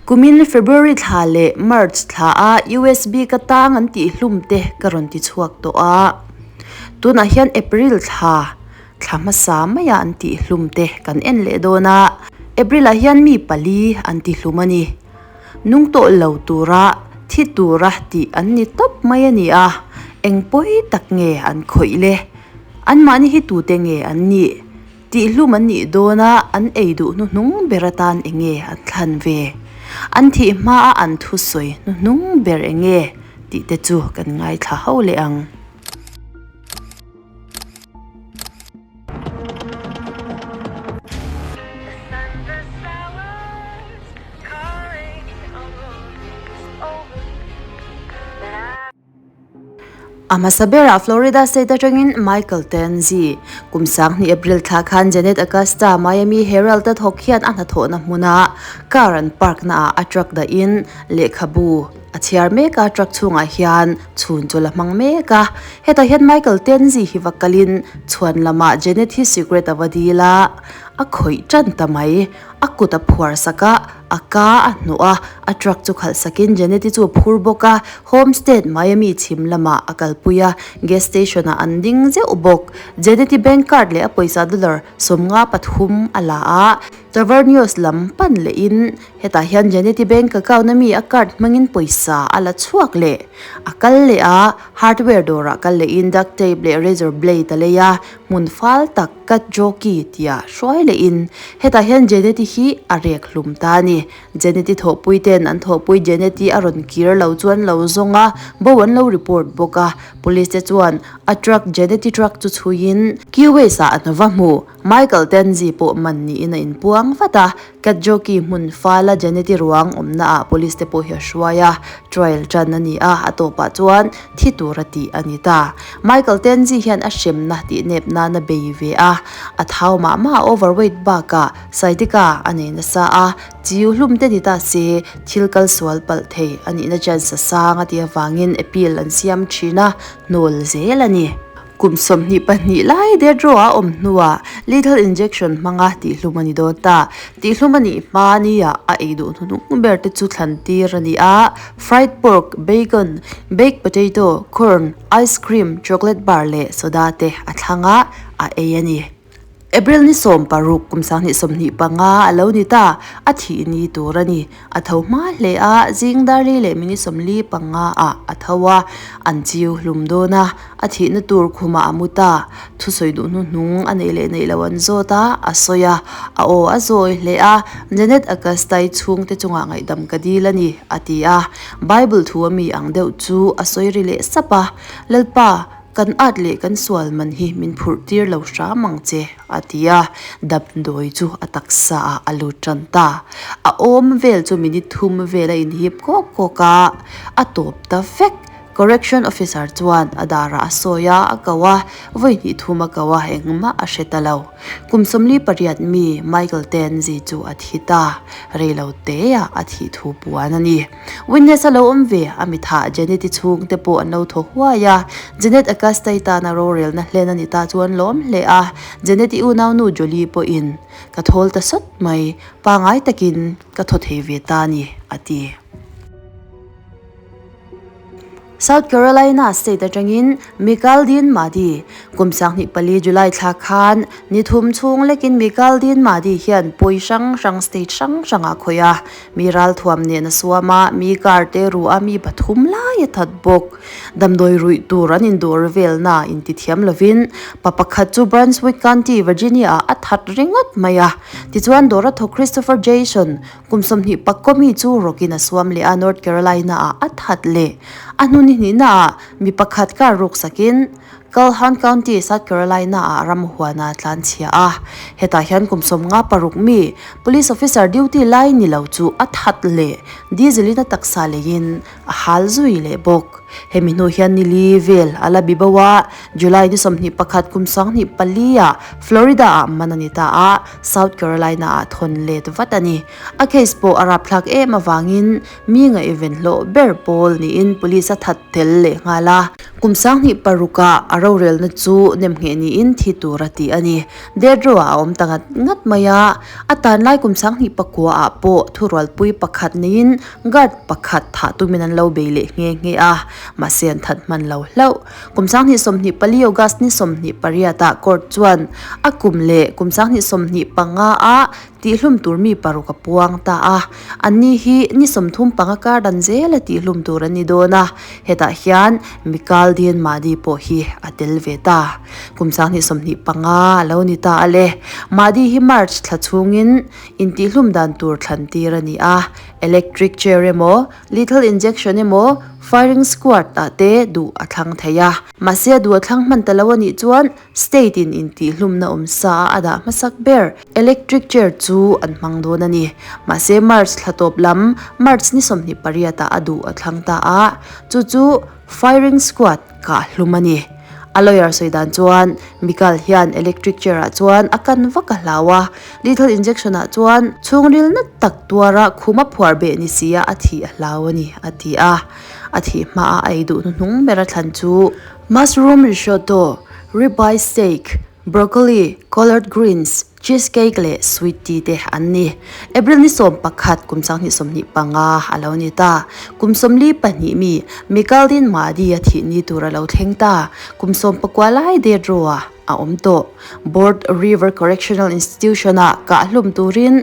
Kumin February thla leh March thla a USB ka tang an tih hlum te ka rawn ti chhuak tawh a. Tunah hian April thla thla hmasa maia an tih hlum te kan en leh dawn a. April ah hian mi pali an ti hlum a ni. Nung tawh lo tura thi tura tih an ni tawp mai a ni a. Eng pawi tak nge an khawih le? Anmahni hi tute nge an nih? Tihhlum an nih dawn a, an ei duh hnuhnung ber atan enge an thlan ve? An thih hmaa an thusawi hnuhnung ber enge tih te chu kan ngaithla ho leh ang. A hmasa berah Florida State atangin Michael Tanzi, kum sanghnih April thla khan Janet Acosta, Miami Herald a thawk hian a hnathawhna hmuna car an park naah a truck dahin lehkhabu a chhiar mek a, truck chhungah hian chhun chu la hmang mek a. Hetah hian Michael Tanzi hi va kalin chhuan lamah Janet hi cigarette a va dil a, a khawih tan ta mai. A kut a phuar sak a, a ka a hnawh a, a truck chu khalh sakin Janet-i chu a phur bawk a, Homestead Miami chhim lamah a kalpui a, gas station ah an ding zeuh bawk. Janet-i bank card leh a pawisa dollar 53 a la a, Tavernios lam pan lehin hetah hian Janet-i bank account a mi a card hmangin pawisa a la chhuak leh. A kal leh a, hardware dawrah kal lehin duct tape leh razor blade a lei a, hmun fal tak Cut Jockey tia hruai lehin hetah hian Janet-i hi a rek hlum ta a ni. Janet-i thawhpui ten an thawhpui Janet-i a rawn kir lo chuan lo zawng a, bo an lo report bawk a. Police te chuan a truck Janet-i truck chu chhuiin Key West ah an va hmu. Michael Tenzi pawh man niin a inpuang vat a. Cut Jockey hmun fala Janet-i ruang awmna ah police te pawh hi a hruai a, trial tan a ni a, a tawpah chuan thi tura tih a ni ta. Michael Tenzi hian a hremna tih nep nan a bei ve a, a thau mah mah a overweight bakah sciatica a nei nasa a, chiu hlum te ni ta se thil kal sual palh thei a nihna chance a sang a tih avangin appeal an siam thin a, hnawl zel a ni. Kum 22 lai death row a awm hnuah lethal injection hmanga tihhlum a ni dawn ta. Tihhlum a nih hma nia a ei duh hnuhnung ber te chu thlan tir a ni a, fried pork, bacon, baked potato, corn, ice cream, chocolate bar leh soda te a thlang a, a ei a ni. April ni 16 kum 2025 a lo ni ta, a thih ni tur a ni. A tho hma hle a, zing dar li leh minute 45 ah a tho a, an chiu hlum dawn a, a thihna tur khumah a mu ta. Thusawi duh hnuhnung a neih leh neih loh an zawt a, a sawi a, a aw a zawi hle a, Janet Augusta-i chhungte chungah ngaihdam ka dil a ni, a ti a. Bible thu a mi ang deuh chu a sawi ri leh sap a, Lalpa, Kan at leh kan sual man hi min phurh tir lo hram ang che, a ti a. Damdawi chu a taksa ah a lut tan ta. A awm vel chu minute thum vel a inhip kawk kawk a, a tawp ta vek. Correction officer chuan a darah a sawi a, a ko a, vawi hnih thum a ko a, engmah a hre ta lo. Kum 48 mi Michael Tenzi chu a thi ta. Reilo teah a thih thu puan a ni. Witness a lo awm ve, a mithah Janet-i chhungte pawh an lo thaw huai a. Janet Augusta-i tana rorelna hlen a ni ta chu an lawm hle a. Janet-i unaunu Jolie pawhin, Ka thawl ta sawt mai, pangai takin ka thaw thei ve ta a ni, a ti. South Carolina state atangin Mikaldin Mahdi, kum 24 July thla khan ni thum chhung lekin Mikaldin Mahdi hian pawi hrang hrang state hrang hrangah khawih a, mi ralthuam nen a suam a, mi car te ruh a mi pathum lai a that bawk. Damdawi ruih tur an indawr velna intithiam lovin pa pakhat chu Brunswick County, Virginia ah a that ringawt mai a. Tichuan dawr a thawk Christopher Jason, Kum 20 mi chu rawkin a suam leh a, North Carolina ah a that leh. A hnu ni hnihna ah mi pakhat car ruk sakin Calhoun County, South Carolina ah ramhuan a tlanchhia a. Hetah hian kum 56 mi police officer duty lai ni lo chu a that leh. Diesel in a taksa leiin a hal zui leh bawk. Hemi hnu hian ni li vel a la bi bo a, July ni 21 kum 24 ah Florida ah man a ni ta a, South Carolina ah thawn let vat a ni. A case pawh a rapthlak em avangin mi ngaihven hlawh ber pawl niin police a that tel leh nghal a. Kum 2006 ah a rorelna chu nemngheh niin thi tur a ti a ni. Death row ah a awm ta ngat ngat mai a, a tan lai kum 2009 ah pawh thurualpui pakhat neiin guard pakhat thah tumin an lo bei leh nghe nghe a, mahse an that hman lo hlauh. Kum 2024 August ni 28 ah court chuan a kum leh kum 2025 ah Tihlum tur mi paruk a puang ta a, anni hi ni 35 kar dan zela tihlum tur an ni dawn a, hetah hian Mikal Din Mahdi pawh hi a tel ve ta. Kum 2025 a lo ni ta a le. Mahdi hi March thla chhungin intihlum dan tur thlan tir a ni a, electric chair emaw, lethal injection emaw, firing squad ah te duh a thlang thei a. Mahse a duh a thlang hman ta lo a nih chuan State in intihhlumna awm sa a a dah hmasak ber electric chair chu an hmang dawn a ni. Mahse March thla tawp lam March ni 28 ah a duh a thlang ta a, chu chu firing squad kah hlum a ni. A lawyer sawi dan chuan Mikal hian electric chair ah chuan a kan vak a hlau a, lethal injection ah chuan chhungril na tak tuara khum a phuar beh ni sia a thih a hlau a ni a ti a. A thih hmaah a ei duh hnuhnung ber a thlan chu Mushroom risotto, ribeye steak, broccoli, collard greens, cheesecake leh sweet tea te an ni. April ni 11 kum 2025 a lo ni ta. Kum 42 mi Mikaldin Mahdi a thih ni tur a lo thleng ta. Kum 19 lai det rawh a. a awm tawh. Board River Correctional Institution ah kahhlum turin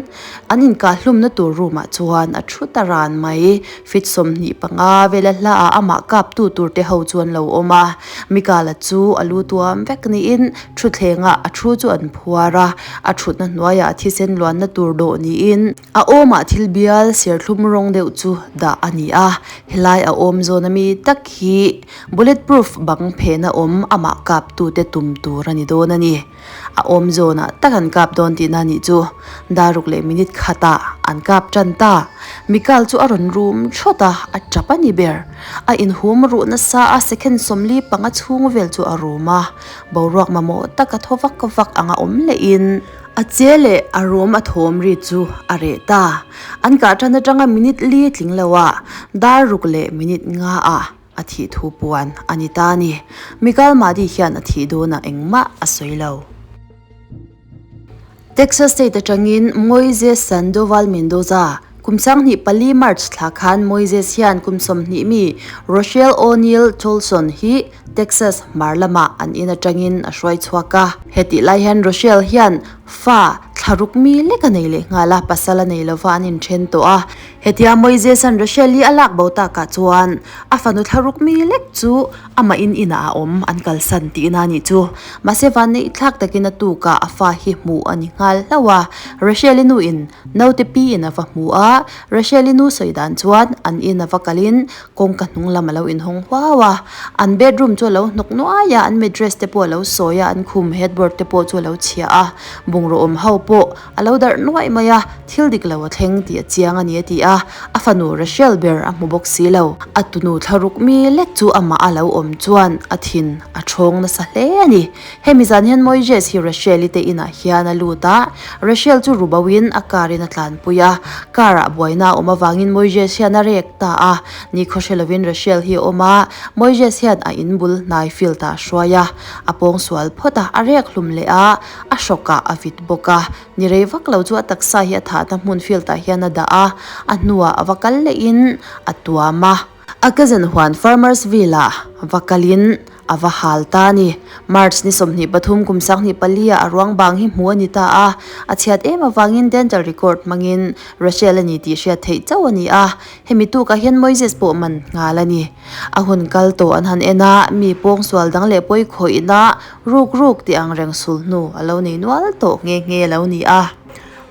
an inkahlumna tur room ah chuan a thu ta ran mai. Feet 25 vela hla ah amah kap tu tur te ho chu an lo awm a. Mikala chu a lu tuam vek niin thutthleng ah a thu chu an phuar a, a thutna hnuaiah a thisen luanna tur dawh niin a awmah thil bial serthlum rawng deuh chu dah a ni a. Helai a awm zawn ami tak hi Bullet proof bang phehna awm amah kap tute tum tur a ni dawn a ni. A awm zawnah tak an kap dawn tihna nih chu. Daruk leh minute khatah an kap tan ta. Mikal chu a rawn rum thawt a, a tap a ni ber. A inhum ruh nasa a second 45 chhung vel chu a rum a. Boruak mamawh taka thaw vak vak anga awm lehin. A che leh a rum a thawm ri chu a reh ta. An kah tan atanga minute li tling lo ah dar ruk leh minute nga ah a thih thu puan a ni ta a ni. Mikal Mahdi hian a thih dawnah engmah a sawi lo. Texas State atangin Moises Sandoval Mendoza, kum 24 March thla khan Moises hian kum 20 mi Rochelle O'Neal Tolson hi Texas hmar lamah an in atangin a hruai chhuak a. Hetih lai hian Rochelle hian fa thlaruk mi lek a nei leh nghal a, pasal a nei lova an inthen tawh a. Hetia Moises-a'n Rochelle-i a lak bo takah chuan a fanu thlaruk mi lek chu amah in inah a awm an kalsan tihna a nih chu. Mahse vanneih thlak takin a tukah a fa hi hmuh a ni nghal hlauh a, Rochelle-i nuin naute piin a va hmu a, Rochelle-i nu sawi dan chuan an in a va kalin Kawngka hnung lam a lo inhawng huau a, an bedroom chu a lo hnawk nuai a, an mattress te pawh a lo sawi a, an khum headboard te pawh chu a lo chhia a, bungraw awm ho pawh a lo darh nuaih mai a, thil dik lo a thleng tih a chiang a ni a ti a, a fanu Rachel ber a hmu bawk si lo. A tunu thlaruk mi lek chu amah a lo awm chuan a thin a thawng nasa hle a ni. Hemi zan hian Moises hi Rachel-i te inah hian a lut a, Rachel chu ru boin a car in a tlanpui a, car ah buaina a awm avangin Moises hian a rek ta a, nikhaw hre lovin Rachel hi a awm a, Moises hian a in bul hnai field ah a hruai a, a pawng sual phawt a, a rek hlum leh a, a hrawk ah a vit bawk a, ni rei vak lo chu a taksa hi a thahna hmun field ah hian a dah a, a hnuah a va kal lehin a tuam a. A cousin huan Farmersville ah va kalin a va hal ta a ni. March ni 23 kum 2004 ah a ruang bang hi hmu a ni ta a, a chhiat em avangin dental record hmangin Rachel a ni tih hriat theih chauh a ni a, hemi tukah hian Moises pawh man nghal a ni. A hun kal tawh an han en a, mi pawngsual dang leh pawi khawihna ruk ruk tih ang reng sul hnu a lo nei nual tawh nghe nghe a lo ni a.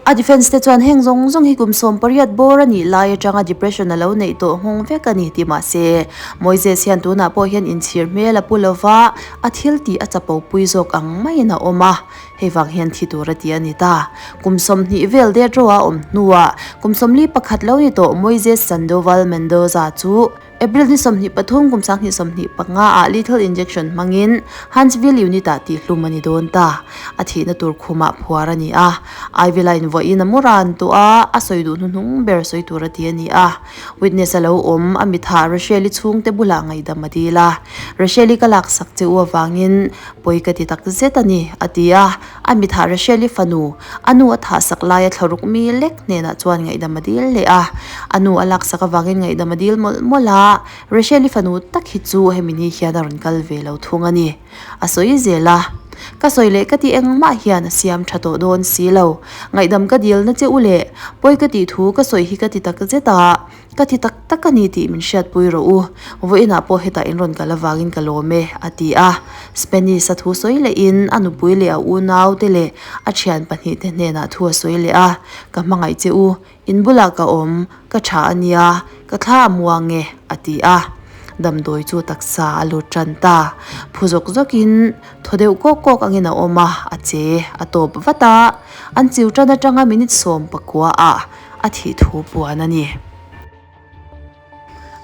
A defence te chuan heng zawng zawng hi kum 18 bawr a nih lai atanga depression a lo neih tawh nghawng vek a ni tih mahse Moises hian tunah pawh hian inchhir hmel a pu lova, a thil tih a chapo pui zawk ang maiin a awm a, hei vang hian thi tur a ti a ni ta. Kum 20 vel det ro a awm hnuah kum 41 lo ni tawh Moises Sandoval Mendoza chu. April ni 23 kum 2025 ah lethal injection hmangin Huntsville unit ah tihhlum a ni dawn ta. A thihna tur khumah phuar a ni a. Ivy line vawiin a mu ran tawh a, a sawi duh hnuhnung ber sawi tur a ti a ni a. Witness a lo awm, a mitha Rachel-i chhungte bulah ngaihdam a dil a. Rachel-i ka laksak che u avangin pawi ka ti tak zet a ni, a ti a. A mitha Rachel-i fanu, a nu a thahsak laia thlaruk mi lek hnenah chuan ngaihdam a dil leh a. A nu a laksak avangin ngaihdam a dil mawlh mawlh a, Rachel-i fanu tak hi chu hemi ni hian a rawn kal ve lo thung a ni. A sawi zel a, Ka sawi leh ka tih engmah hian a siam tha tawh dawn si lo. Ngaihdam ka dilna che u leh pawi ka tih thu ka sawi hi ka ti tak zet a, ka ti tak tak a ni tih min hriatpui rawh u. Vawiinah pawh hetah in rawn kal avangin ka lawm e, a ti a. Spanish a thu sawi lehin a nupui leh a unaute leh a thian pahnihte hnenah thu a sawi leh a, Ka hmangaih che u, In bulah ka awm, ka tha a nia, ka thla a muang e, a ti a. Damdawi chu taksa a lut tan ta. Phu zawk zawkin thaw deuh kawk kawk angin a awm a, a che a tawp vat a. An chiu tan atanga minute 19 ah a thih thu puan a ni.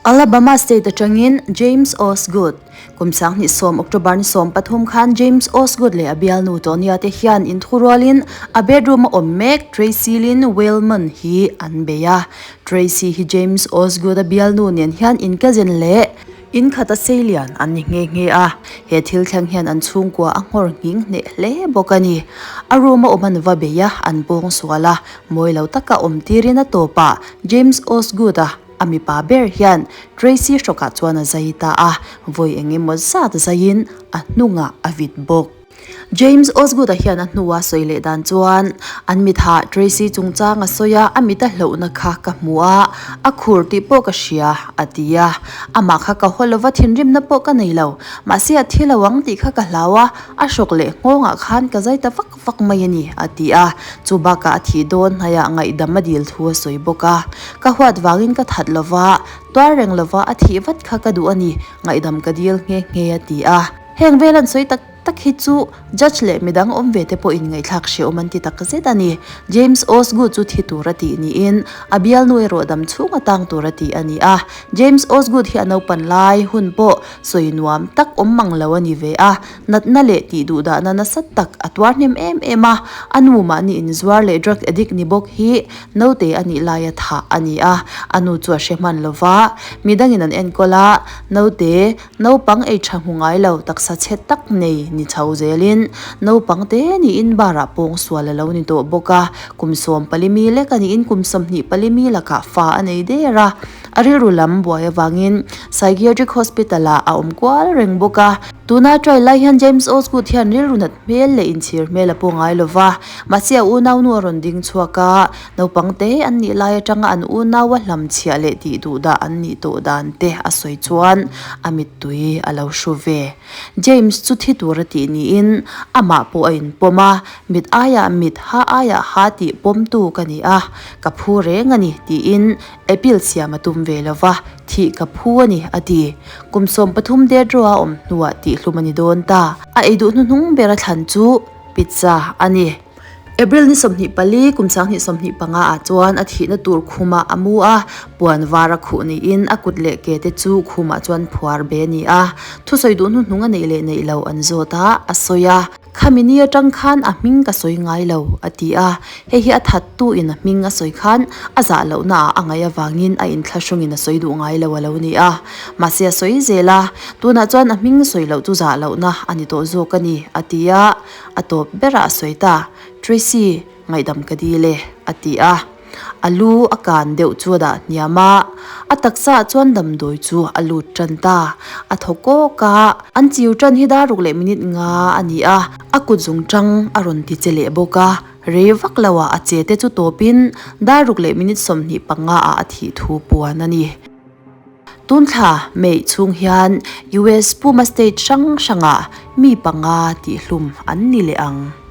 Alabama State atangin James Osgood. Kum 2010 October ni 13 khan James Osgood leh a bialnu Tonya te hian inthurualin a bedroom a awm mek Tracy Lynn Wellman hi an bei a. Tracy hi James Osgood a bialnu nen hian inkazin leh inkhat a seilian an ni nghe nghe a. He thil thleng hian an chhungkua a nghawr nghing hneh hle bawk a ni. A room a awm an va bei a, an pawng sual a. Mawi lo taka awm tirin a tawpah James Osgood a a mipa ber hian Tracy hrawkah chuan a zai ta a, vawi eng emaw zat zaiin a hnungah a vit bawk. James Osgood a hian a hnua sawi leh dan chuan an mitha Tracy chungchang a sawi a, a mit a hlauhna kha ka hmu a, a khur tih pawh ka hria, a ti a. Amah kha ka haw lova thinrimna pawh ka nei lo, mahse a thi lo ang tih kha ka hlau a, a hrawk leh nghawngah khan ka zai ta vak vak mai a ni, a ti a. Chu bakah a thih dawn hnaiah ngaihdam a dil thu a sawi bawk a. Ka huat vangin ka that lo va, tuar reng lo va a thih vat kha ka duh a ni, ngaihdam ka dil nghe nghe a ti a. Heng vel an sawi tak tak hi chu judge leh midang awm ve te pawhin ngaihthlak hrehawm an ti tak zet a ni. James Osgood chu thi tur a tih niin a bialnu erawh dam chhung a tang tur a tih a ni a. James Osgood hi a naupan lai hun pawh sawi nuam tak awm mang lo a ni ve a. Natna leh tih duh dahna nasa tak a tuar hnem em em a, a nu mahni inzuar leh drug addict ni bawk hi naute a nih laia thah a ni a, a nu chu a hre hman lo va, midangin an enkawl a, naute naupang ei tha hmu ngai lo taksa chhe tak nei ni chho zelin naupang te niin bar ah pawng sual a lo ni tawh bawk a, kum 14 mi lek a niin kum 24 mi lakah fa a nei der a, a rilru lam buai avangin psychiatric hospital ah a awm kual reng bawk a. Tuna trial lai hian James Osgood hian rilru nat hmel leh inchhir hmel a pawh ngai lo va, mahse a unau nu a rawn ding chhuak a, naupang te an nih lai atanga an unau a hlamchhiah leh tih duh dah an nih tawh dan te a sawi chuan a mittui a lo hru ve. James chu thi tur a tih niin amah pawh a inpawm a, mit aiah mit, ha aiah ha tih pawmtu ka ni a, ka phu reng a ni tiin Appeal siam a tum ve lo va, thih ka phu a ni, a ti. Kum 13 det rawh a awm hnuah tihhlum a ni dawn ta. A ei duh hnuhnung ber a thlan chu pizza a ni. April ni 24, kum 2025 ah chuan a thihna tur khumah a mu a, puan var a khuh niin a kut leh ke te chu khumah chuan phuar be a ni a. Thusawi duh hnuhnung a neih leh neih lo an zawt a, a sawi a. Khami ni atang khan a hming ka sawi ngai lo, a ti a. Hei hi a thattu in a hming a sawi khan a zah lohna ah a ngaih avangin a inthlahrungin a sawi duh ngai lo a lo ni a. Mahse a sawi zel a, tunah chuan a hming sawi loh chu zah lohna a ni tawh zawk a ni, a ti a. A tawp berah a sawi ta, Tracy, ngaihdam ka dil e, a ti a. A lu a kan deuh chu a dah hniam a, a taksa ah chuan damdawi chu a lut tan ta. A thaw kawk a, an chiu tan hi dar ruk leh minute nga a ni a, a kut zung tang a rawn ti che leh bawk a, rei vak lo ah a che te chu tawpin dar ruk leh minute 25 ah a thih thu puan a ni. Tunthla May chhung hian US Puma state hrang hrangah mi panga tihhlum an ni leh ang.